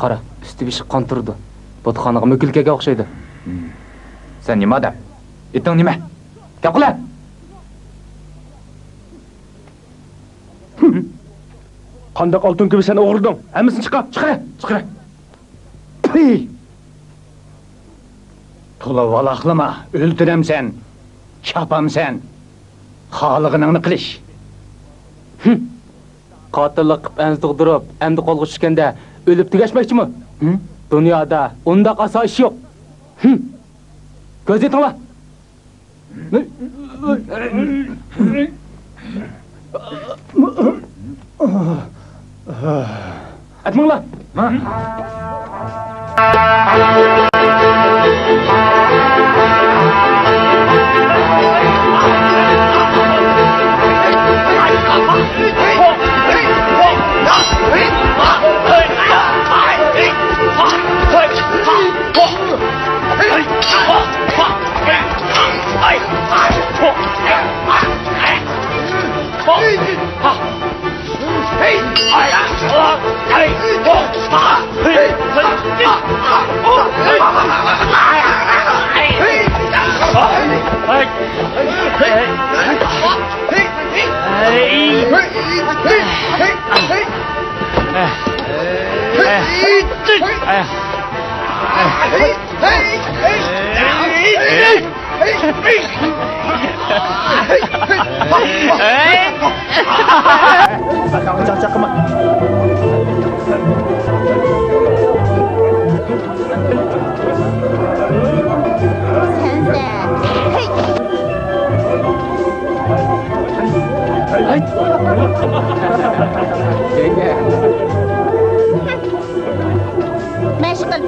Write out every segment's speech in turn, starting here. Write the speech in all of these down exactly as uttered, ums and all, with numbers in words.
قارا، ئۈستى بېشى قان تۇرىدۇ. بۇتخانىغا مۆكۈل كەلگەن ئوخشايدۇ. سەن نېمە ئادەم؟ ئېتىڭ نېمە؟ گەپ قىلە! قانداق ئالتۇن كۈمۈشلەرنى ئوغرىلىدىڭ؟ ھەممىسىنى چىقار! چىقىرە! چىقىرە! پى! تولا ۋالاقلىما، ئۆلتۈرەمسەن، چاپامسەن، خالىغىنىڭنى قىلىش. ھىم! قاتىللىق قىپ ئەنزە تۇغدۇرۇپ، ئەمدى قولغا چۈشكەندە ئۆلۈپ تۈگەشمەكچىمۇ؟ ھىم؟ دۇنيادا ئۇنداق ئاسان ئىش يوق. ھىم! كۆزىتىڭلار! ئەتمىڭلار! سەنسەن. ھەي! مەشىق قىل.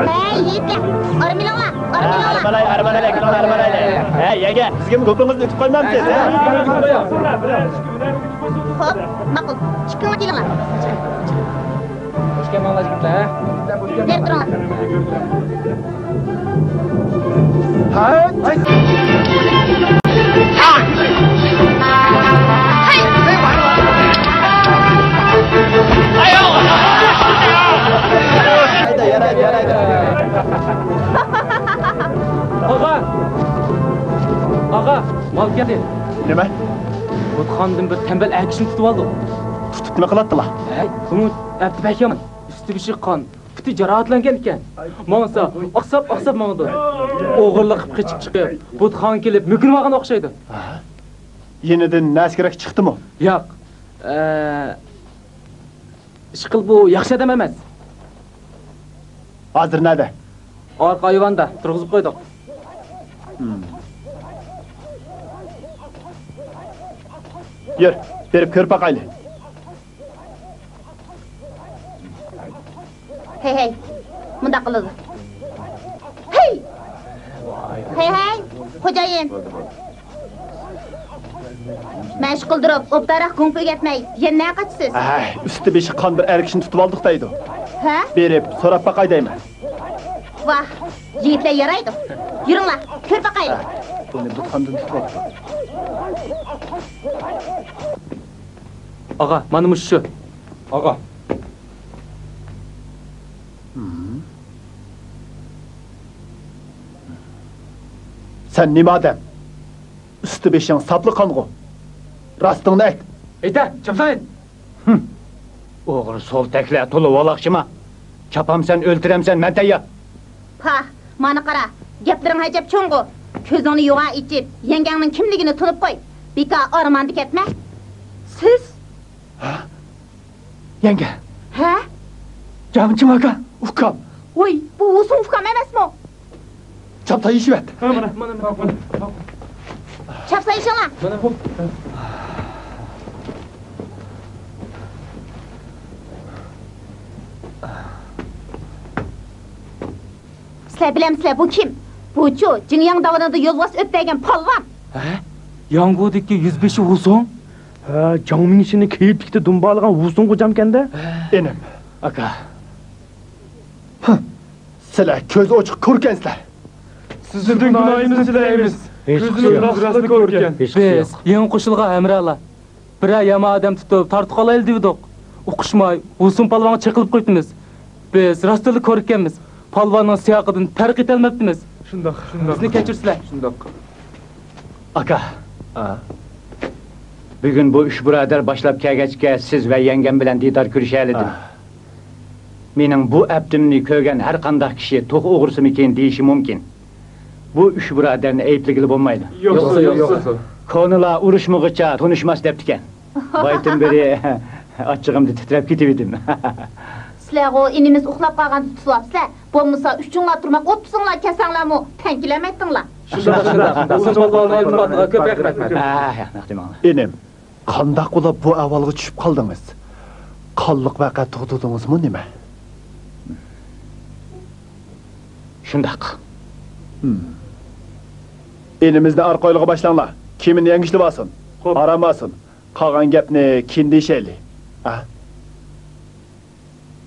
ھەي، يىگىتلەر، ئارمىلىڭلار، ئارمىلىڭلار. ھەي، يەگە، بىزگىمۇ گۇپىڭىزنى ئۆتۈپ قويمامسىز، ھە؟ خوپ، ماقۇل. چىقىڭلار، كېلىڭلار. خوش كەلمەڭلار، يىگىتلەر. نېرى تۇرۇڭلار. ئاغا! ئاغا، مال كەلدى. نېمە؟ بۇتخانىدىن بىر تەمبەل ئەر كىشىنى تۇتۇۋالدۇق. تۇتۇپ نېمە قىلاتتىلا؟ ھەي، بۇنىڭ ئەپتى بەك يامان. ئۈستى بېشى قان، پۇتى جاراھەتلەنگەن ئىكەن. ماڭسا، ئاقساپ-ئاقساپ ماڭىدۇ. ئوغرىلىق قىلىپ قېچىپ چىقىپ، بۇتخانىغا كېلىپ مۆكۈنۈۋالغان ئوخشايدۇ. يېنىدىن نەسكىرەك چىقتىمۇ؟ ياق. ئە، ئىشقىل، بۇ ياخشى ئادەم ئەمەس. ھازىر نەدە؟ ئارقا ئايۋاندا تۇرغۇزۇپ قويدۇق. يۈر، بېرىپ كۆرۈپ باقايلى. ھەي، ھەي، مۇنداق قىلىدۇ. ھەي! ھەي، ھەي، خوجايىن! مەشىق قىلدۇرۇپ، ئوبدانراق گۇڭپې ئۆگەتمەي، يەنە نەگە قاچىسىز؟ ھە، ئۈستى بېشى قان بىر ئەر كىشىنى تۇتۇۋالدۇق دەيدۇ. ھە؟ بېرىپ سوراپ باقاي دەيمەن. ۋاھ، يىگىتلەر يارايدۇ. يۈرۈڭلار، كۆرۈپ باقايلى. ھە، بۇنى بۇتخانىدىن تۇتۇۋاپتۇ. ئاغا، مانا مۇشۇ شۇ. ئاغا. سەن نېمە ئادەم؟ ئۈستى بېشىڭ ساپلا قانغۇ. راستىڭنى ئېيت. ئېيتە، چاپسان ئېيت. ھىم. ئوغرى سولتەكلەر تولا ۋالاقچىما؟ چاپامسەن، ئۆلتۈرەمسەن، مەن تەييار. پاھ، مانا قارا، گەپلىرىڭ ئەجەب چوڭغۇ. كۆزۈڭنى يوغان ئېچىپ، يەڭگەڭنىڭ كىملىكىنى تونۇپ قوي. بىكار ئارماندا كەتمە. سىز؟ ھە؟ يەڭگە. ھە؟ جاڭچىڭ ئاكا، ئۇكام. ۋوي، بۇ ۋۇسۇڭ ئۇكام ئەمەسمۇ؟ چاپسان يېشىۋەت. ھە، مانا، مانا، مانا، مانا. چاپسان يېشىڭلار. مانا بۇ. سىلەر بىلەمسىلەر، بۇ كىم؟ بۇچۇ، جىڭياڭ داۋىنىدا يولۋاس ئۆپ بەرگەن پالۋان. ھە؟ ياڭگۇدىكى يۈزبېشى ۋۇسۇڭ؟ ھە، جاڭ مىڭشىننى كەيپلىكتە دۇمبالىغان ۋۇسۇڭ غوجامكەن-دە. ئىنىم. ئاكا. ھە، سىلەر كۆزى ئوچۇق كوركەنسىلەر. سىزدىن گۇناھىمىزنى تىلەيمىز. كۆزىمىز راستلا كوركەن. بىز يېڭى قوشۇلغان ھەمراھلار. بىرەر يامان ئادەم تۇتۇپ تارتىپ قالايلى دېۋىدۇق. ئۇقۇشماي ۋۇسۇڭ پالۋانغا چېقىلىپ قويۇپتىمىز. بىز راستتىنلا كوركەنمىز. پالۋاننىڭ سىياقىدىن پەرق ئېتەلمەپتىمىز. شۇنداق، شۇنداق. بىزنى كەچۈرسىلە. شۇنداق. ئاكا. ئا. بۈگۈن بۇ ئۈچ بۇرادەر باشلاپ كەلگەچكە سىز ۋە يەڭگەم بىلەن دىدار كۆرۈشەلىدىم. ئا. مېنىڭ بۇ ئەپتىمنى كۆرگەن ھەر قانداق كىشى توخۇ ئوغرىسىمىكىن دېيىشى مۇمكىن. بۇ ئۈچ بۇرادەرنى ئەيىبلىگىلى بولمايدۇ. يوقسا، يوقسا. كونىلار ئۇرۇشمىغۇچە تونۇشماس دەپتىكەن. بايىتىن بېرى ئاچچىقىمدا تىترەپ كېتىۋىدىم. سىلەرغۇ ئىنىمىز ئۇخلاپ قالغاندا تۇتۇۋاپسىلەر. بولمىسا ئۈچۈڭلار تۇرماق ئولتۇرسۇڭلار كەلسەڭلارمۇ تەڭ كېلەلمەيتتىڭلار. شۇنداق، شۇنداق. ئاكا، بەك رەھمەت. ئىنىم، قانداق بولۇپ بۇ ئەھۋالغا چۈشۈپ قالدىڭىز؟ قانلىق ۋەقە توختىتىڭىزمۇ نېمە؟ شۇنداق. ھىم. ئىنىمىزنى ئارقا ھويلىغا باشلاڭلار. كىيىمىنى يەڭگۈشلىۋالسۇن. خوپ. ئارام ئالسۇن. قالغان گەپنى كېيىن دېيىشەيلى. ئا؟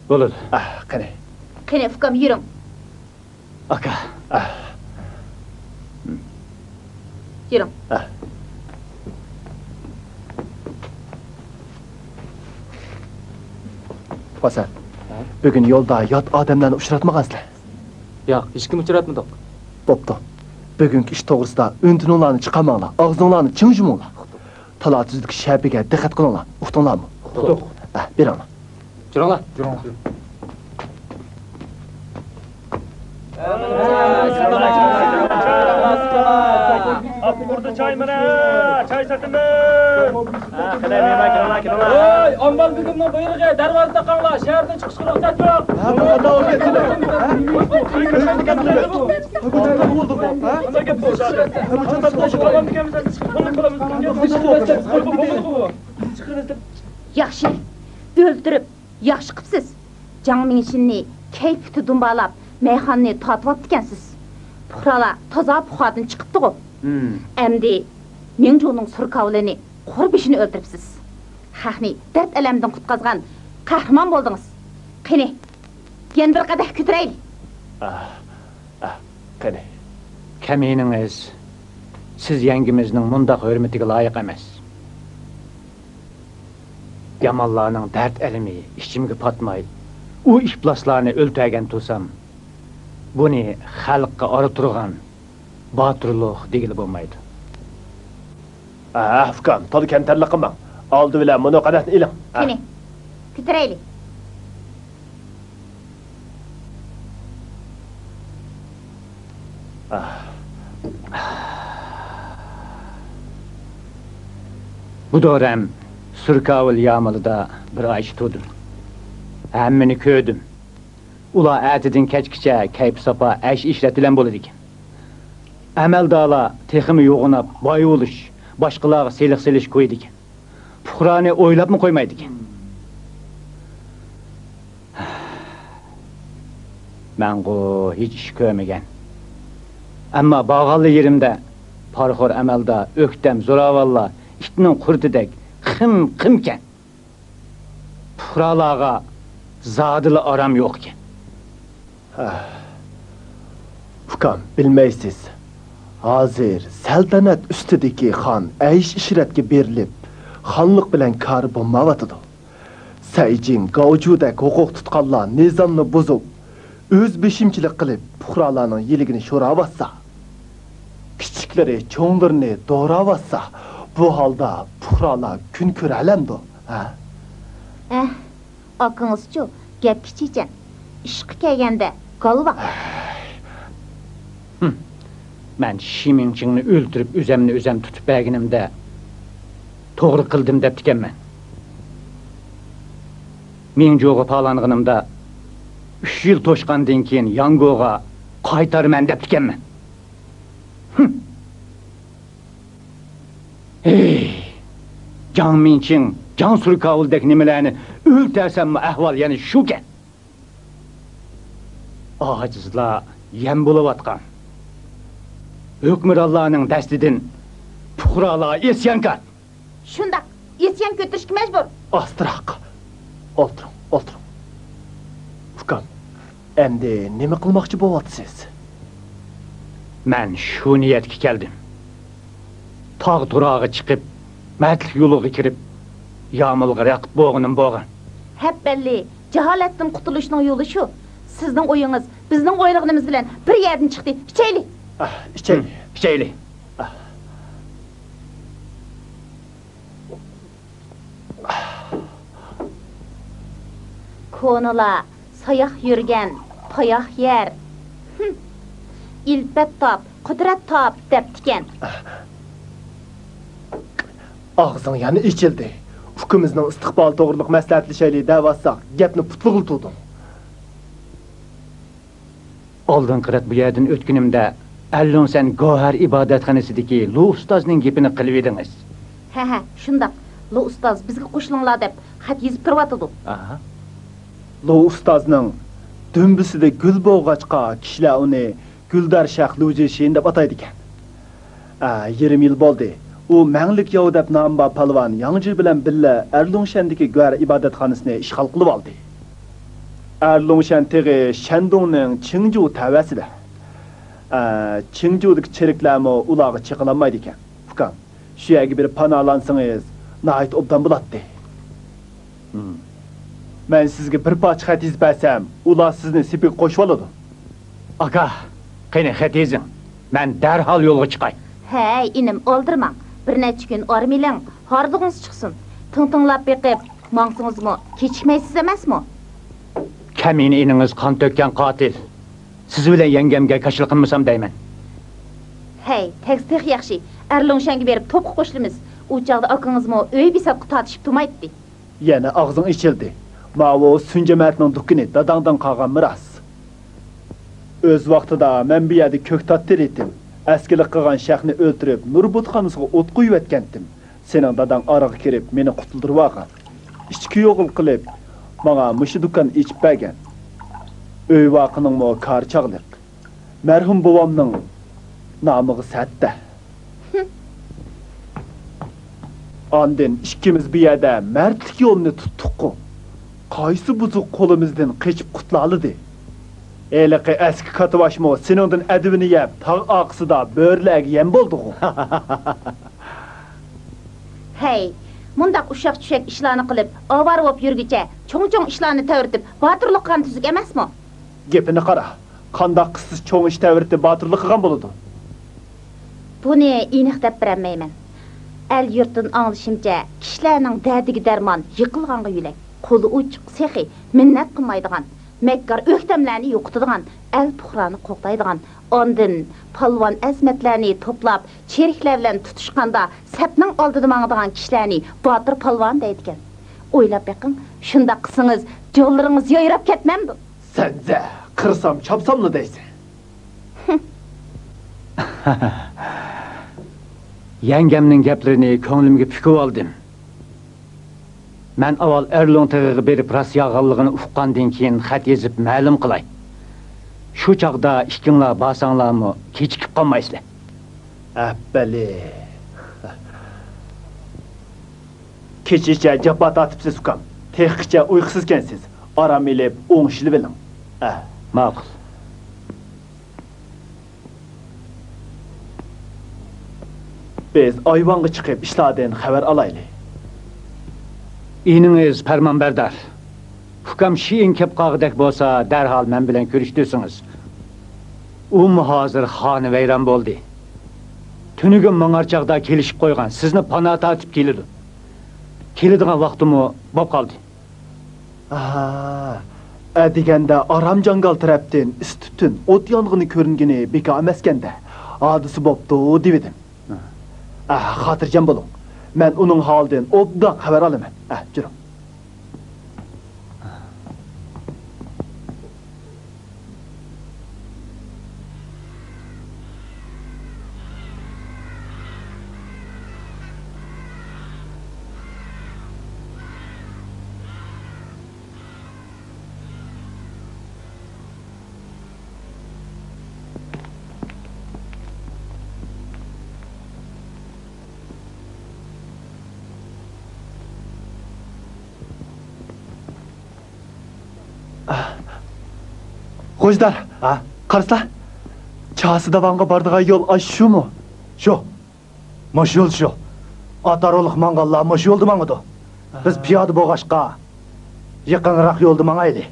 بولىدۇ. ئا، قېنى. قېنى، ئۇكام، يۈرۈڭ. ئاكا. ئا. يۈرۈڭ. ئا. ۋاسەن، ھە؟ بۈگۈن يولدا يات ئادەملەرنى ئۇچراتمىغانسىلەر؟ ياق، ھېچكىمنى ئۇچراتمىدۇق. بوپتۇ. بۈگۈنكى ئىش توغرىسىدا ئۈن-تىنىڭلارنى چىقارماڭلار، ئاغزىڭلارنى چىڭ يۇمۇڭلار. تالا تۈزىدىكى شەپىگە دىققەت قىلىڭلار، ئۇقتۇڭلارمۇ؟ ئۇقتۇق. ئە، بېرىڭلار. جۈرۈڭلار. جۈرۈڭلار. ئاپپا قۇرۇتى چاي مانا، چاي ساتىمىز. ھە، قېنى، مېھمان كىرىڭلار، كىرىڭلار. ھەي، ئامبار بېگىمنىڭ بۇيرۇقى، دەرۋازا تاقاڭلار، شەھەردىن چىقىشقا رۇخسەت يوق. ھە، بۇ قانداق بولدى؟ ھە؟ بۇ قانداق بولدى؟ ھە؟ بۇ قانداق بولدى؟ ياخشى، ئۆلتۈرۈپ ياخشى قىپسىز. جاڭ مىڭشىننى كەيپىتى دۇمبالاپ، مەيخانىنى تارتىۋاپتىكەنسىز. پۇقرالار تازا پۇخادىن چىقىپتىغۇ. ھىم. ئەمدى مىڭجۇنىڭ سۇركاۋلىنى قۇر بېشىنى ئۆلتۈرۈپسىز. خەقنى دەرد-ئەلەمدىن قۇتقازغان قەھرىمان بولدىڭىز. قېنى، يەنە بىر قەدەھ كۆتۈرەيلى. ئاھ، ئاھ، قېنى. كەمىنىڭىز، سىز يەڭگىمىزنىڭ مۇنداق ھۆرمىتىگە لايىق ئەمەس. يامانلارنىڭ دەرد-ئەلىمى ئىچىمگە پاتماي، ئۇ ئىپلاسلارنى ئۆلتۈرگەن تۇرسام، بۇنى خەلققە ئارا تۇرغان باتۇرلۇق دېگىلى بولمايدۇ. ھە، ئۇكام، تولا كەمتەرلىك قىلماڭ. ئالدى بىلەن مۇنۇ قەدەھنى ئېلىڭ. ھە. قېنى، كۆتۈرەيلى. بۇ دورەم سۇركاۋىل يامىلىدا بىر ئايچە تۇردۇم. ھەممىنى كۆردۈم. ئۇلار ئەتىدىن كەچكىچە كەيپ-ساپا، ئەيش-ئىشرەت بىلەن بولىدىكەن. ئەمەلدارلار تېخىمۇ يوغىناپ، باي بولۇش، باشقىلارغا سېلىق سېلىش كويىدىكەن. پۇقرانى ئويلاپمۇ قويمايدىكەن. مەنغۇ ھېچ ئىش كۆرمىگەن. ئەمما بارغانلا يېرىمدە پارىخور ئەمەلدار، ئۆكتەم زوراۋانلار ئىتنىڭ قۇرتىدەك قىم-قىمكەن. پۇقرالارغا زادىلا ئارام يوقكەن. ھە. ئۇكام، بىلمەيسىز. ھازىر سەلتەنەت ئۈستىدىكى خان ئەيش-ئىشرەتكە بېرىلىپ، خانلىق بىلەن كارى بولمايۋاتىدۇ. سەيجىڭ، گاۋجۇدەك ھوقۇق تۇتقانلار نىزامنى بۇزۇپ، ئۆز بېشىمچىلىق قىلىپ، پۇقرالارنىڭ يىلىكىنى شوراۋاتسا، كىچىكلىرى چوڭلىرىنى دوراۋاتسا، بۇ ھالدا پۇقرالار كۈن كۆرەلەمدۇ، ھە؟ ئەھ، ئاكىڭىزچۇ، گەپ كىچىكچەن، ئىشقا كەلگەندە گالۋاق. ھىم، مەن شىمىڭچىڭنى ئۆلتۈرۈپ، ئۆزەمنى ئۆزەم تۇتۇپ بەرگىنىمدە توغرا قىلدىم دەپتىكەنمەن. مىڭجۇغا پالانغىنىمدا، ئۈچ يىل توشقاندىن كېيىن ياڭگوغا قايتارمەن دەپتىكەنمەن. ھىم. ھېي، جاڭ مىنچىڭ، جاڭ سۇركاۋۇلدەك نېمىلەرنى ئۆلتۈرسەممۇ ئەھۋال يەنە شۇكەن. ئاجىزلار يەم بولۇۋاتقان. ھۆكۈمرانلارنىڭ دەستىدىن پۇقرالار ئىسيانكار. شۇنداق، ئىسيان كۆتۈرۈشكە مەجبۇر. ئاستىراق. ئولتۇرۇڭ، ئولتۇرۇڭ. ئۇكام، ئەمدى نېمە قىلماقچى بولۇۋاتىسىز؟ مەن شۇ نىيەتكە كەلدىم. تاغ تۇراغا چىقىپ، مەردلىك يولىغا كىرىپ، يامۇلغا رەقىب بولغىنىم بولغان. ھەپبەللى، جاھالەتتىن قۇتۇلۇشنىڭ يولى شۇ. سىزنىڭ ئويىڭىز بىزنىڭ ئويلىغىنىمىز بىلەن بىر يەردىن چىقتى. ئىچەيلى. ئاھ، ئىچەيلى. ھىم، ئىچەيلى. ئاھ. كونىلار، ساياق يۈرگەن تاياق يەر. ھىم. ئىلپەت تاپ، قۇدرەت تاپ دەپتىكەن. ئاغزىڭ يەنە ئېچىلدى. ئۇكىمىزنىڭ ئىستىقبالى توغرىلىق مەسلىھەتلىشەيلى دەۋاتساق، گەپنى پۇتلىغىلى تۇردۇڭ. ئالدىنقى رەت بۇ يەردىن ئۆتكىنىمدە، ئەرلۇڭسەن گوھەر ئىبادەتخانىسىدىكى لۇ ئۇستازنىڭ گېپىنى قىلىۋىدىڭىز. ھە، ھە، شۇنداق. لۇ ئۇستاز بىزگە قوشۇلۇڭلار دەپ خەت يېزىپ تۇرۇۋاتىدۇ. ئاھا. لۇ ئۇستازنىڭ دۈمبىسىدە گۈل بولغاچقا، كىشىلەر ئۇنى گۈلدار شەخ لۇجىشىن دەپ ئاتايدىكەن. ئا، يېرىم يىل بولدى. ئۇ مەڭلىك ياۋ دەپ نامى بار پالۋان ياڭجى بىلەن بىللە ئەرلۇڭشەندىكى گۆھەر ئىبادەتخانىسىنى ئىشغال قىلىۋالدى. ئەرلۇڭشەن تېغى شەندۇڭنىڭ چىڭجۇ تەۋەسىدە. ئا، چىڭجۇدىكى چېرىكلەرمۇ ئۇلارغا چېقىلالمايدىكەن. ئۇكام، شۇ يەرگە بېرىپ پاناھلانسىڭىز، ناھايىتى ئوبدان بولاتتى. ھىم. مەن سىزگە بىر پارچە خەت يېزىپ بەرسەم، ئۇلار سىزنى سېپىگە قوشۇۋالىدۇ. ئاكا، قېنى، خەت يېزىڭ. مەن دەرھال يولغا چىقاي. ھەي، ئىنىم، ئالدىرىماڭ. بىر نەچچە كۈن ئارام ئېلىڭ، ھاردۇقىڭىز چىقسۇن. تىڭ تىڭلاپ بېقىپ ماڭسىڭىزمۇ، كېچىكمەيسىز ئەمەسمۇ؟ كەمىنە ئىنىڭىز قان تۆككەن قاتىل. سىز بىلەن يەڭگەمگە كاشىلا قىلمىسام دەيمەن. ھەي، تەگسە تېخى ياخشى. ئەرلۇڭشەنگە بېرىپ توپقا قوشۇلىمىز. ئۇ چاغدا ئاكىڭىزمۇ ئۆي بىساتقا تارتىشىپ تۇرمايتتى. يەنە ئاغزىڭ ئېچىلدى. ماۋۇ سۈن جەمەتنىڭ دۇكىنى داداڭدىن قالغان مىراس. ئۆز ۋاقتىدا مەن بۇ يەردە كۆكتات تېرىيتتىم. ئەسكىلىك قىلغان شەخنى ئۆلتۈرۈپ، نۇر بۇتخانىسىغا ئوت قويۇۋەتكەنتىم. سېنىڭ داداڭ ئارىغا كىرىپ، مېنى قۇتۇلدۇرۇۋالغان. ئىچكى يوغىنى قىلىپ، ماڭا مۇشۇ دۇكاننى ئېچىپ بەرگەن. ئۆي ۋاقىنىڭمۇ كارى چاغلىق. مەرھۇم بوۋامنىڭ نامىغا سەتتە. ئاندىن ئىككىمىز بۇ يەردە مەردلىك يولىنى تۇتتۇققۇ. قايسى بۇزۇق قولىمىزدىن قېچىپ قۇتۇلالىدى؟ ھېلىقى ئەسكى كاتتىباشمۇ سېنىڭدىن ئەدىۋىنى يەپ، تاغ ئارقىسىدا بۆرىلەرگە يەم بولدىغۇ. ھەي، مۇنداق ئۇششاق-چۈششەك ئىشلارنى قىلىپ، ئاۋارە بولۇپ يۈرگۈچە، چوڭ-چوڭ ئىشلارنى تەۋرىتىپ، باتۇرلۇق قىلغان تۈزۈك ئەمەسمۇ؟ گېپىنى قارا. قانداق قىلسا چوڭ ئىش تەۋرىتىپ باتۇرلۇق قىلغان بولىدۇ؟ بۇنى ئېنىق دەپ بېرەلمەيمەن. ئەل-يۇرتتىن ئاڭلىشىمچە، كىشىلەرنىڭ دەردىگە دەرمان، يىقىلغانغا يۆلەك. قولى ئوچۇق، سېخىي، مىننەت قىلمايدىغان، مەككار ئۆكتەملەرنى يوقىتىدىغان، ئەل-پۇقرانى قوغدايدىغان، ئاندىن پالۋان ئەزىمەتلەرنى توپلاپ، چېرىكلەر بىلەن تۇتۇشقاندا سەپنىڭ ئالدىدا ماڭىدىغان كىشىلەرنى باتۇر پالۋان دەيدىكەن. ئويلاپ بېقىڭ، شۇنداق قىلسىڭىز جانلىرىڭىز يايراپ كەتمەمدۇ؟ سەنزە، قىرسام چاپساملا دەيسەن. يەڭگەمنىڭ گەپلىرىنى كۆڭلۈمگە پۈكۈۋالدىم. مەن ئاۋۋال ئەرلۇڭ تېغىغا بېرىپ راست يالغانلىقىنى ئۇققاندىن كېيىن خەت يېزىپ مەلۇم قىلاي. شۇ چاغدا ئىككىڭلار بارساڭلارمۇ كېچىكىپ قالمايسىلەر. ئەپبەلى. كېچىچە جاپا تارتىپسىز، ئۇكام. تېخىچە ئۇيقۇسىزكەنسىز. ئارام ئېلىپ، ئوڭشىلىۋېلىڭ. ئە. ماقۇل. بىز ئايۋانغا چىقىپ، ئىشلاردىن خەۋەر ئالايلى. ئىنىڭىز پەرمانبەردار. ئۇكام شىئىن كەپ قالغۇدەك بولسا، دەرھال مەن بىلەن كۆرۈشتۈرسىڭىز. ئۇمۇ ھازىر خانىۋەيران بولدى. تۈنۈگۈن ماڭار چاغدا كېلىشىپ قويغان، سىزنى پانا تارتىپ كېلىدۇ. كېلىدىغان ۋاقتىمۇ بوپ قالدى. ئاھا. ئە دېگەندە، ئارام جاڭگال تەرەپتىن ئىس تۈتۈن، ئوت يانغىنى كۆرۈنگىنى بىكار ئەمەسكەندە، ھادىسە بوپتۇ دېۋىدىم. ئە، خاتىرجەم بولۇڭ. مەن ئۇنىڭ ھالىدىن ئوبدان خەۋەر ئالىمەن. ئە، جۈرۈڭ. خوجدار، ھە؟ قارىسىلا، چاسا داۋانغا بارىدىغان يول ئاشۇ شۇمۇ؟ شۇ. مۇشۇ يول شۇ. ئات ئارۇلۇق ماڭغانلار مۇشۇ يولدا ماڭىدۇ. بىز پىيادە بولغاچقا، يېقىنراق يولدا ماڭايلى.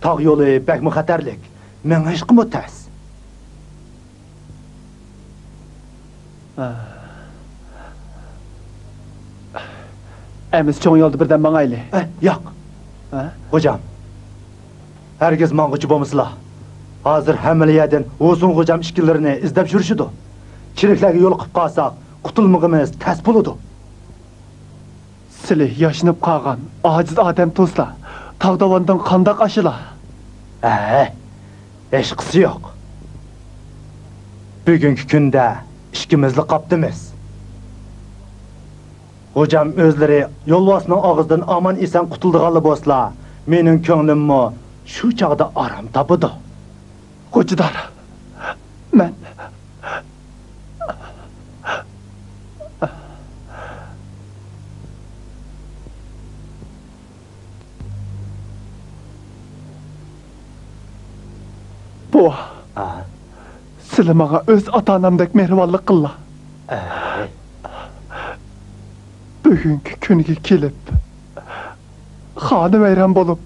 تاغ يولى بەكمۇ خەتەرلىك، مېڭىشقىمۇ تەس. ئەمىسە چوڭ يولدا بىردەم ماڭايلى. ئە، ياق. ھە؟ خوجام، ھەرگىز ماڭغۇچى بولمىسىلا. ھازىر ھەممىلا يەردىن ھوسۇن خوجام ئىككىلىرىنى ئىزدەپ يۈرۈشىدۇ. چېرىكلەرگە يولۇقۇپ قالساق، قۇتۇلمىقىمىز تەس بولىدۇ. سىلى ياشىنىپ قالغان ئاجىز ئادەم تۇرسىلا، تاغ داۋاندىن قانداق ئاشىلا؟ ھە، ھېچقىسى يوق. بۈگۈنكى كۈندە ئىككىمىزلا قاپتىمىز. خوجام ئۆزلىرى يولۋاسنىڭ ئاغزىدىن ئامان-ئېسەن قۇتۇلىدىغانلا بولسىلا، مېنىڭ كۆڭلۈممۇ شۇ چاغدا ئارام تاپىدۇ. خوجىدار، مەن. بوۋا، ئا. سىلى ماڭا ئۆز ئاتا-ئانامدەك مېھرىبانلىق قىللا. ئەي. بۈگۈنكى كۈنگە كېلىپ، خانىۋەيران بولۇپ،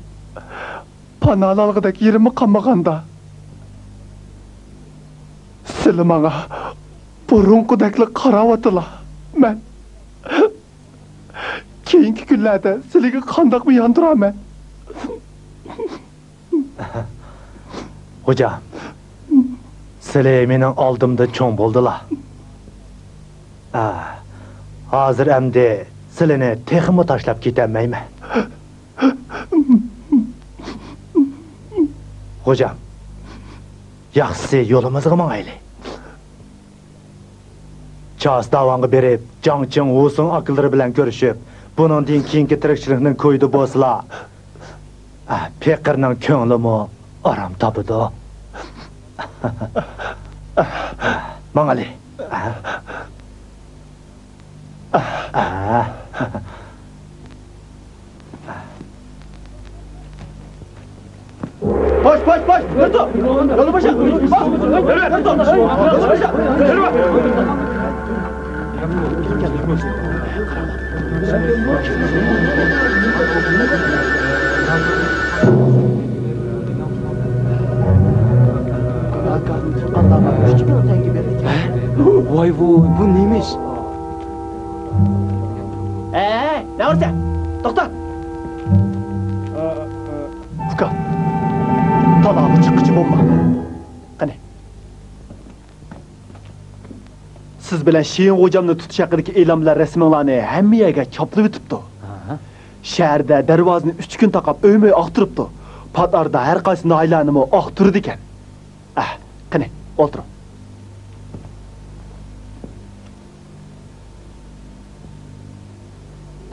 پاناھلانغۇدەك يېرىممۇ قالمىغاندا، سىلى ماڭا بۇرۇنقىدەكلا قاراۋاتىلا. مەن كېيىنكى كۈنلەردە سىلىگە قانداقمۇ ياندۇرامەن؟ خوجام، سىلى مېنىڭ ئالدىمدا چوڭ بولدىلا. ئا، ھازىر ئەمدى سىلىنى تېخىمۇ تاشلاپ كېتەلمەيمەن. خوجام، ياخشىسى يولىمىزغا ماڭايلى. چاسا داۋانغا بېرىپ، جاڭ چىڭ ۋۇسۇڭ ئاكىلىرى بىلەن كۆرۈشۈپ، بۇنىڭدىن كېيىنكى تىرىكچىلىكنىڭ كويىدا بولسىلا، ئە، پېقىرنىڭ كۆڭلىمۇ ئارام تاپىدۇ. ماڭايلى. باش، باش، باش! يۈرتۇ! يولى باشا! باش! يۈرتۇ! يولى باشا! ۋاي ۋۇي، بۇ نېمە ئىش؟ ھەي، نەۋرىسى! توختا! ئۇكا، تالاغا چىققىچە بولما. قېنى. سىز بىلەن شېيىڭ غوجامنى تۇتۇش ھەققىدىكى ئېلان بىلەن رەسىمىڭلارنى ھەممە يەرگە چاپلىۋېتىپتۇ. ئاھا. شەھەردە دەرۋازىنى ئۈچ كۈن تاقاپ، ئۆيمۇ ئۆي ئاختۇرۇپتۇ. پات ئارىدا ھەر قايسى ناھىيەلەرنىمۇ ئاختۇرىدىكەن. ئەھ، قېنى، ئولتۇرۇڭ.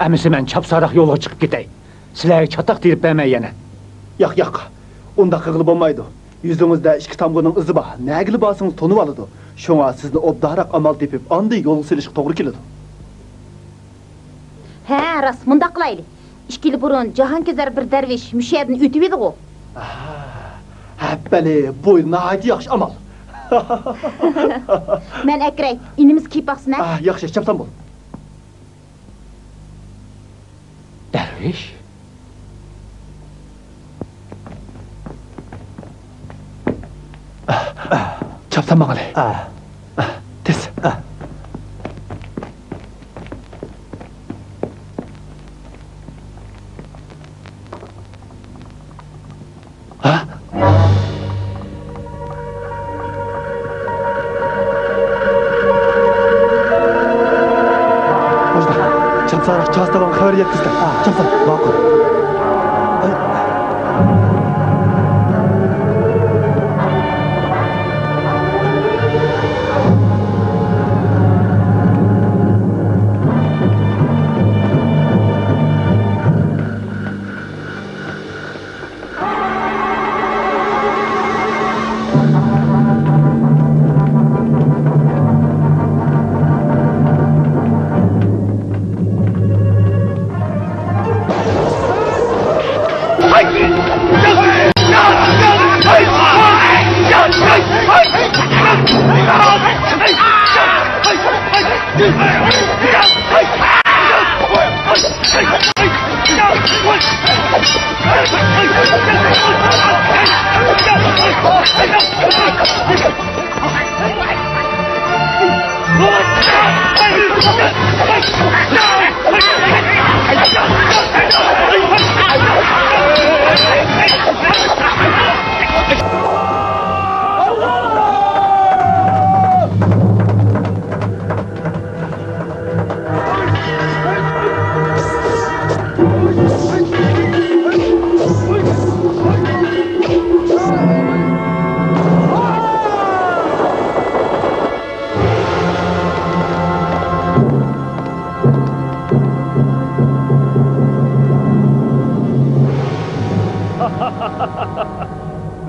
ئەمىسە مەن چاپسانراق يولغا چىقىپ كېتەي. سىلەرگە چاتاق تېرىپ بەرمەي يەنە. ياق، ياق. ئۇنداق قىلغىلى بولمايدۇ. يۈزىڭىزدە ئىككى تامغىنىڭ ئىزى بار. نەگىلا بارسىڭىز تونۇۋالىدۇ. شۇڭا سىزنى ئوبدانراق ئامال تېپىپ، ئاندىن يولغا سېلىشقا توغرا كېلىدۇ. ھە، راست، مۇنداق قىلايلى. ئىككى يىل بۇرۇن جاھانكۆزەر بىر دەرۋىش مۇشۇ يەردىن ئۆتۈۋىدىغۇ. ئاھا، ھەپپەلى، بۇ ناھايىتى ياخشى ئامال. مەن ئەكىرەي، ئىنىمىز كىيىپ باقسۇن ھە. ئاھ، ياخشى، چاپسان بول. دەرۋىش؟ چاپسان ماڭىلى. ئاھ. ئاھ، تېز. ئاھ. خەۋەر يەتكۈزدى. چاپسان. ماقۇل.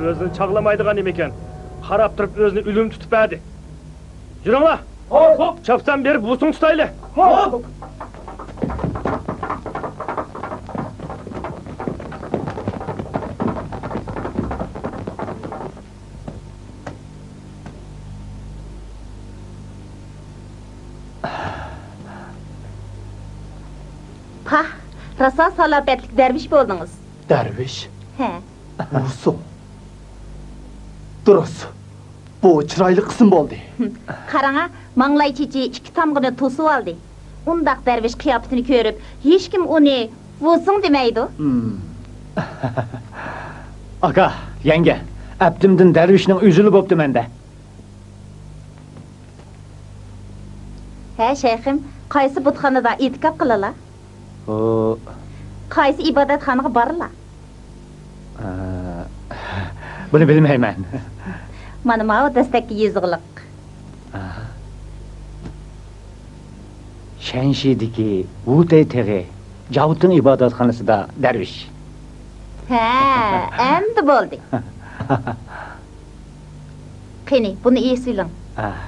ئۆزىنى چاغلىمايدىغان نېمىكەن؟ قاراپ تۇرۇپ ئۆزىنى ئۆلۈم تۇتۇپ بەردى. يۈرۈڭلار! خوپ! چاپسان بېرىپ ۋۇسۇڭ تۇتايلى! خوپ! پاھ، راسا سالاپەتلىك دەرۋىش بولدىڭىز. دەرۋىش؟ ھە. ۋۇسۇڭ. دۇرۇس. بۇ چىرايلىق ئىسىم بولدى. قاراڭا، ماڭلاي چېچى ئىككى تامغىنى توسۇۋالدى. ئۇنداق دەرۋىش قىياپىتىنى كۆرۈپ، ھېچكىم ئۇنى ۋۇسۇڭ دېمەيدۇ. ھىم. ئاكا، يەڭگە، ئەپتىمدىن دەرۋىشنىڭ ئۆزىلا بوپتۇ مەندە. ھە، شەيخىم، قايسى بۇتخانىدا ئېتىكاپ قىلىلا؟ ئۇ، قايسى ئىبادەتخانىغا بارىلا؟ ئە، بۇنى بىلمەيمەن. مانا ماۋۇ دەستەككە يېزىقلىق. ئاھا. شەنشىدىكى ۋۇتەي تېغى جاۋتىڭ ئىبادەتخانىسىدا دەرۋىش. ھە، ئەمدى بولدى. قېنى، بۇنى ئېسىۋېلىڭ. ئاھ.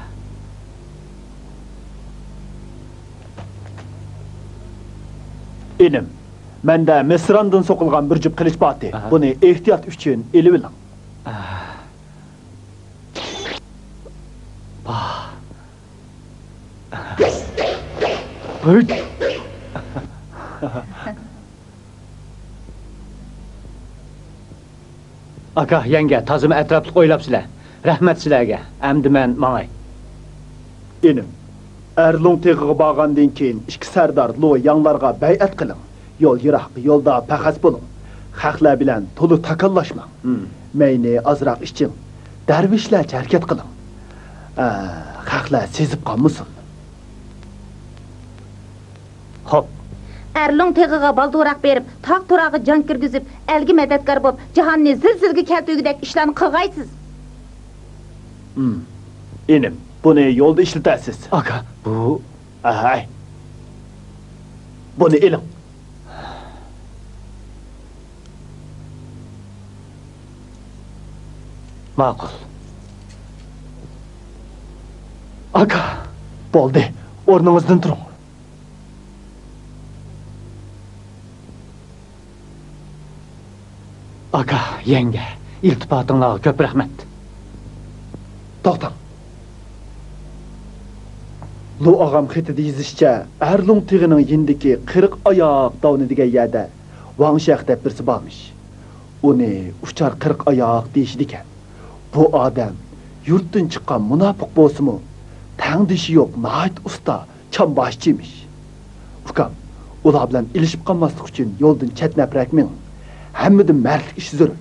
ئىنىم، مەندە مىسراندىن سوقۇلغان بىر جۈپ قىلىچ بارتى. ئاھ. بۇنى ئېھتىيات ئۈچۈن ئېلىۋېلىڭ. ئاھ. باھ. ھۈي. ئاكا، يەڭگە، تازىمۇ ئەتراپلىق ئويلاپسىلەر. رەھمەت سىلەرگە. ئەمدى مەن ماڭاي. ئىنىم، ئەرلۇڭ تېغىغا بارغاندىن كېيىن ئىككى سەردار لو ياڭلارغا بەيئەت قىلىڭ. يول يىراق، يولدا پەخەس بولۇڭ. خەقلەر بىلەن تولا تاكاللاشماڭ. ھىم. مەينى ئازراق ئىچىڭ. دەرۋىشلەرچە ھەرىكەت قىلىڭ. ئە، خەقلەر سېزىپ قالمىسۇن. خوپ. ئەرلۇڭ تېغىغا بالدۇراق بېرىپ، تاغ تۇراغا جان كىرگۈزۈپ، ئەلگە مەدەتكار بولۇپ، جاھاننى زىلزىلىگە كەلتۈرگۈدەك ئىشلارنى قىلغايسىز. ھىم. ئىنىم، بۇنى يولدا ئىشلىتەرسىز. ئاكا، بۇ. ئەھەي. بۇنى ئېلىڭ. ماقۇل. ئاكا. بولدى، ئورنىڭىزدىن تۇرۇڭ. ئاكا، يەڭگە، ئىلتىپاتىڭلارغا كۆپ رەھمەت. توختاڭ. لۇ ئاغام خېتىدە يېزىشىچە، ئەرلۇڭ تېغىنىڭ يېنىدىكى قىرىق ئاياق داۋنى دېگەن يەردە ۋاڭ شيەخ دەپ بىرسى بارمىش. ئۇنى ئۇچار قىرىق ئاياق دېيىشىدىكەن. بۇ ئادەم يۇرتتىن چىققان مۇناپىق بولسىمۇ، تەڭدىشى يوق ناھايىتى ئۇستا چامباشچىمىش. ئۇكام، ئۇلار بىلەن ئېلىشىپ قالماسلىق ئۈچۈن يولدىن چەتنەپرەك مېڭىڭ. ھەممىدىن مەردلىك ئىش زۆرۈر.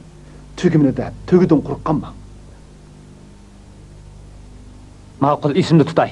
تۈگىمىنى دەپ تۈگىدىن قۇرۇق قالماڭ. ماقۇل، ئېسىمدە تۇتاي.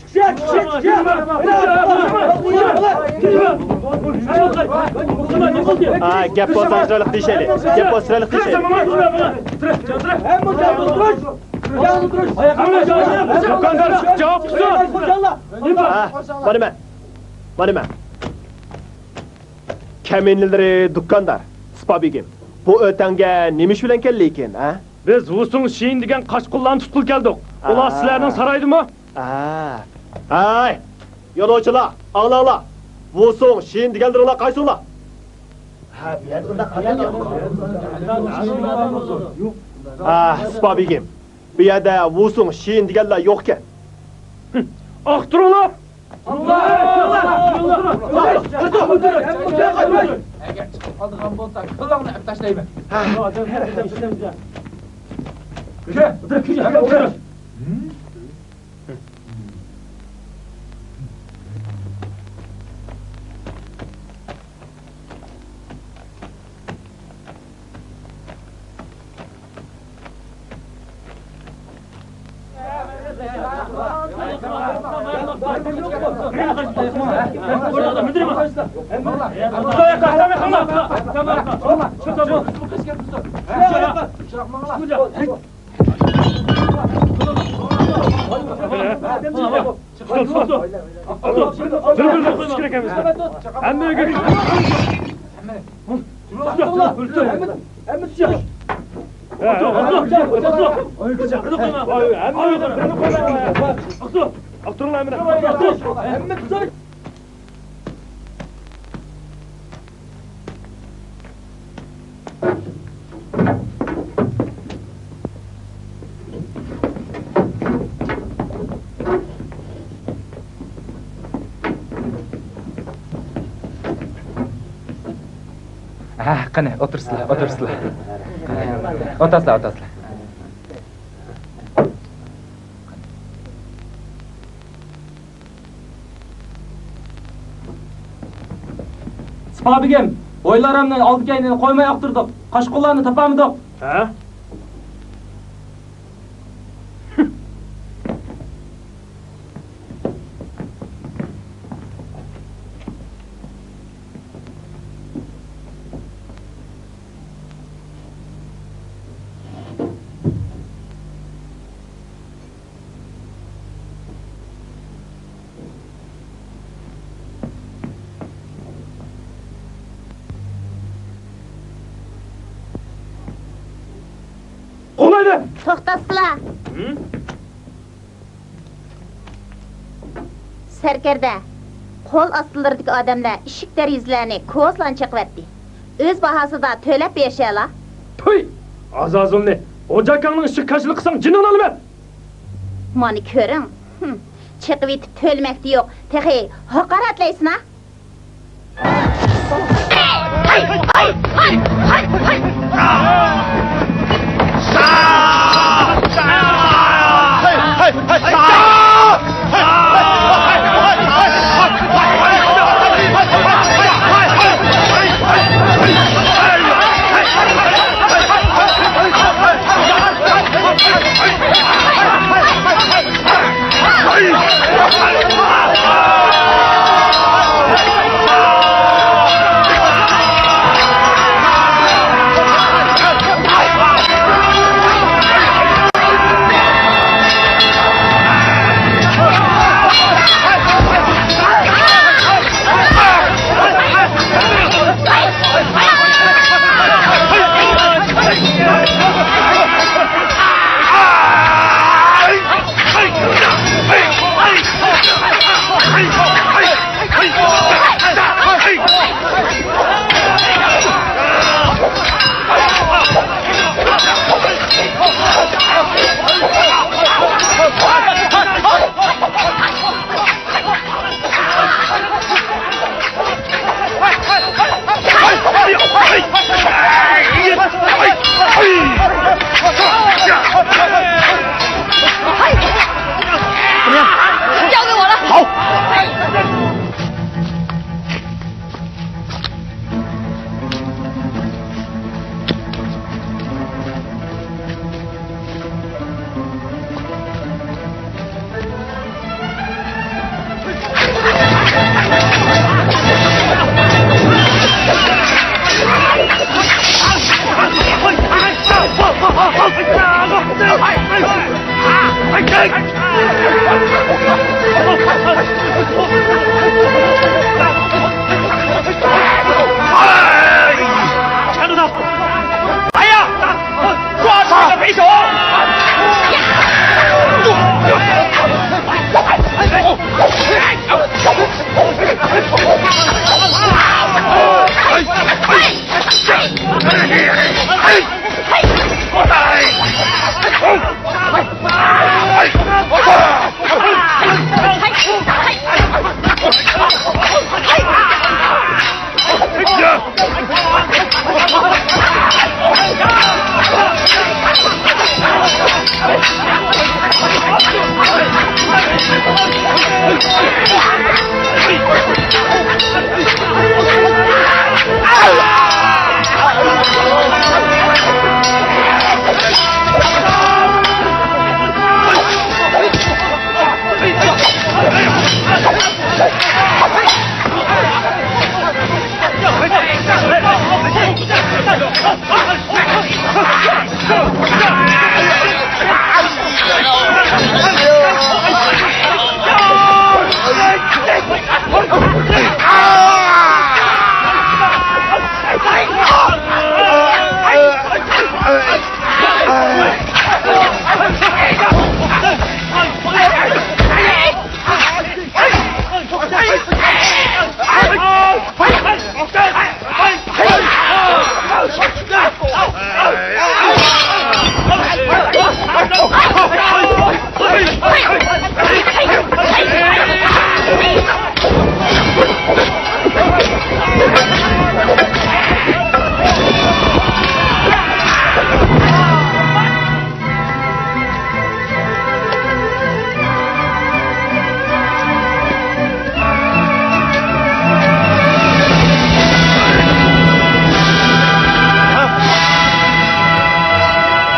ھە، گەپ بولسا چىرايلىق دېيىشەيلى. گەپ بولسا چىرايلىق دېيىشەيلى. دۇكاندار، جاۋاب قىلسۇن. ھە، مانا مەن. مانا مەن. كەمىنىلىرى دۇكاندار، سىپا بېگىم. بۇ ئۆتەڭگە نېمە ئىش بىلەن كەلدىكىن، ھە؟ بىز ۋۇسۇڭ شىن دېگەن قاچقۇنلارنى تۇتقىلى كەلدۇق. ئۇلار سىلەرنىڭ سارايدىمۇ؟ ھە. ھەي، يولۇچىلار، ئاڭلاڭلار. ۋۇسۇڭ شىن دېگەنلىرىڭلار قايسىڭلار؟ ھە، سىپا بېگىم. بۇ يەردە ۋۇسۇڭ شىن دېگەنلەر يوقكەن. ئاختۇرۇڭلار! ئەگەر چىقىپ قالىدىغان بولسا، كاللاڭنى ئېلىپ تاشلايمەن. ھە، قېنى، ئولتۇرسىلا، ئولتۇرسىلا. قېنى، ئولتۇرسىلا، ئولتۇرسىلا. سىپا بېگىم، ھويلىرىمنى، ئالدى-كەينىنى قويماي ئاختۇردۇق. قاچقۇنلارنى تاپالمىدۇق. ھە؟ توختاتسىلا! ھىم؟ سەركەردە، قول ئاستىلىرىدىكى ئادەملەر ئىشىك دېرىزىلەرنى كوزىلارنى چېقىۋەتتى. ئۆز باھاسىدا تۆلەپ بېرىشەلا. تۇي! ئازازىلنى، ئوجاكاڭنىڭ ئىشىغا كاشىلىق قىلساڭ جېنىڭنى ئالىمەن! مانا كۆرۈڭ. ھىم. چېقىۋېتىپ تۆلىمەكتە يوق، تېخى ھاقارەتلەيسىنا!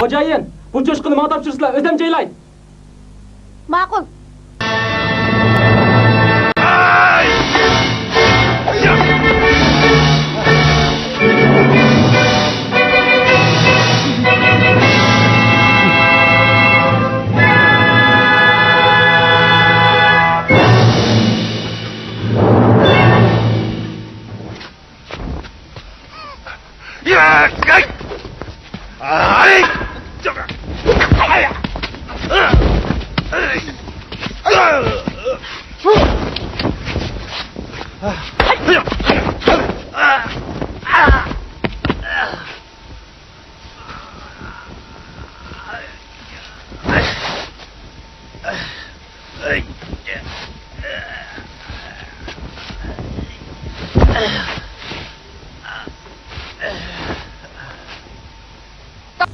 خوجايىن، بۇ چوشقىنى ماڭا تاپشۇرسىلا، ئۆزۈم جايلاي. ماقۇل.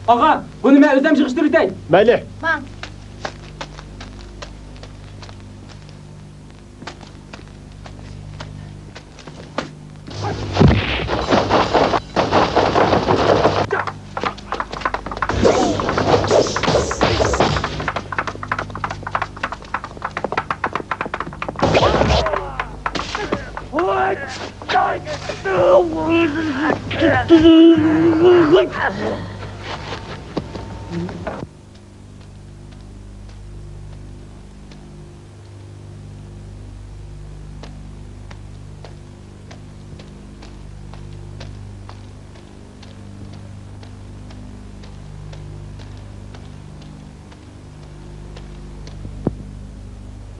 ئاغا، بۇنى مەن ئۆزۈم يىغىشتۇرۇۋېتەي. مەيلى. ماڭ.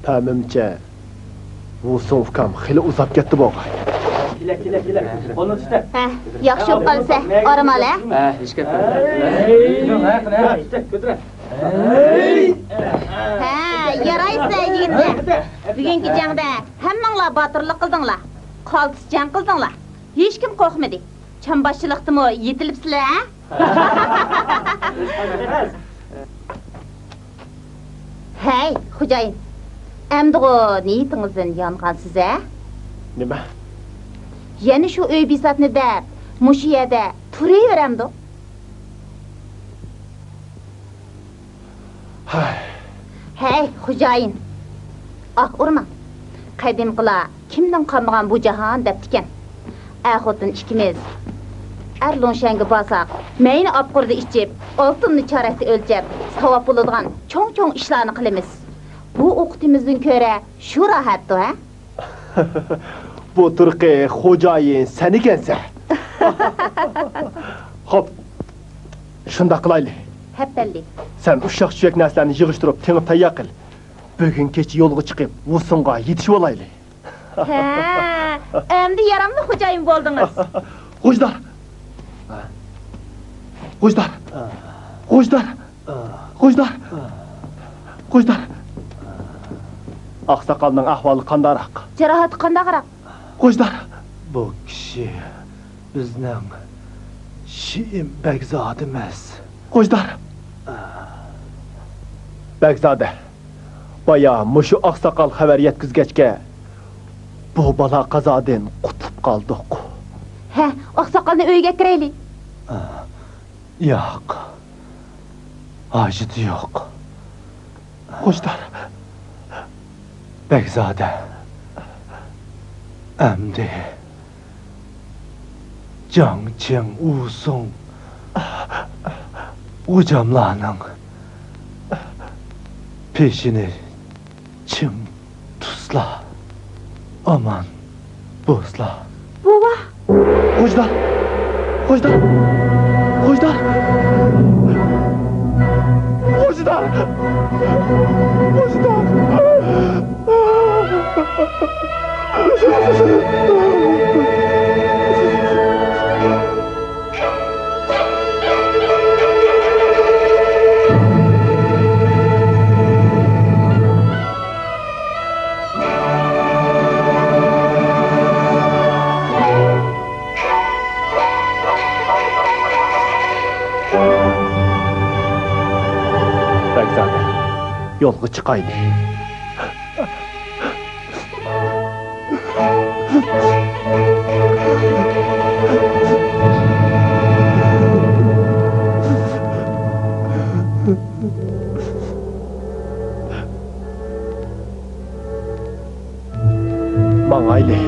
پەمىمچە، ۋۇسۇڭ ئۇكام خېلى ئۇزاپ كەتتى بوغاي. كېلە، كېلە، كېلە. قولنى تۇتە. ھە، ياخشى بولۇپ قالسا، ئارام ئال، ھە؟ ھە، ھېچ گەپ يوق. ھە، يارايسىلەر يىگىتلەر. بۈگۈنكى جەڭدە ھەممىڭلار باتۇرلۇق قىلدىڭلار. قالتىس جەڭ قىلدىڭلار. ھېچكىم قورقمىدى. چامباشچىلىقتىمۇ يېتىلىپسىلەر، ھە؟ ھەي، خوجايىن، ئەمدىغۇ نىيىتىڭىزدىن يانغانسىز، ھە؟ نېمە؟ يەنە شۇ ئۆي بىساتنى دەپ، مۇشۇ يەردە تۇرۇۋېرەمدۇ؟ ھەي. ھەي، خوجايىن، ئاھ ئۇرماڭ. قەدىمكىلەر «كىمدىن قالمىغان بۇ جاھان» دەپتىكەن. ئەر-خوتۇن ئىككىمىز ئەر لۇڭشەنگە بارساق، مەينى ئاپقۇردا ئىچىپ، ئالتۇننى چارەكتە ئۆلچەپ، ساۋاب بولىدىغان چوڭ-چوڭ ئىشلارنى قىلىمىز. بۇ ئوقۇتىمىزدىن كۆرە شۇ راھەتتۇ، ھە؟ بۇ تۇرقى خوجايىن سەن ئىكەنسەن. خوپ، شۇنداق قىلايلى. ھەپەندى. سەن ئۇششاق-چۈشەك نەرسىلەرنى يىغىشتۇرۇپ، تېڭىپ تەييار قىل. بۈگۈن كېچە يولغا چىقىپ، ۋۇسۇڭغا يېتىشىۋالايلى. ھە، ئەمدى ياراملىق خوجايىن بولدىڭىز. غۇژدار! غۇژدار! غۇژدار! غۇژدار! غۇژدار! ئاقساقالنىڭ ئەھۋالى قانداقراق؟ جاراھىتى قانداقراق؟ غۇژدار! بۇ كىشى بىزنىڭ شېئىم بەگزادىمىز. غۇژدار! بەگزادە! بايا مۇشۇ ئاقساقال خەۋەر يەتكۈزگەچكە، بۇ بالا قازادىن قۇتۇلۇپ قالدۇق. ھە، ئاقساقالنى ئۆيىگە ئەكىرەيلى. ياق، ھاجىتى يوق. غۇژدار. بەگزادە، ئەمدى جاڭ چىڭ، ۋۇسۇڭ، غوجاملارنىڭ پېشىنى چىڭ تۇتسىلا، ئامان بولسىلا. بوۋا! غۇژدار! غۇژدار! غۇژدار! غۇژدار! غۇژدار! بەگزادە، يولغا چىقايلى. ماڭايلى.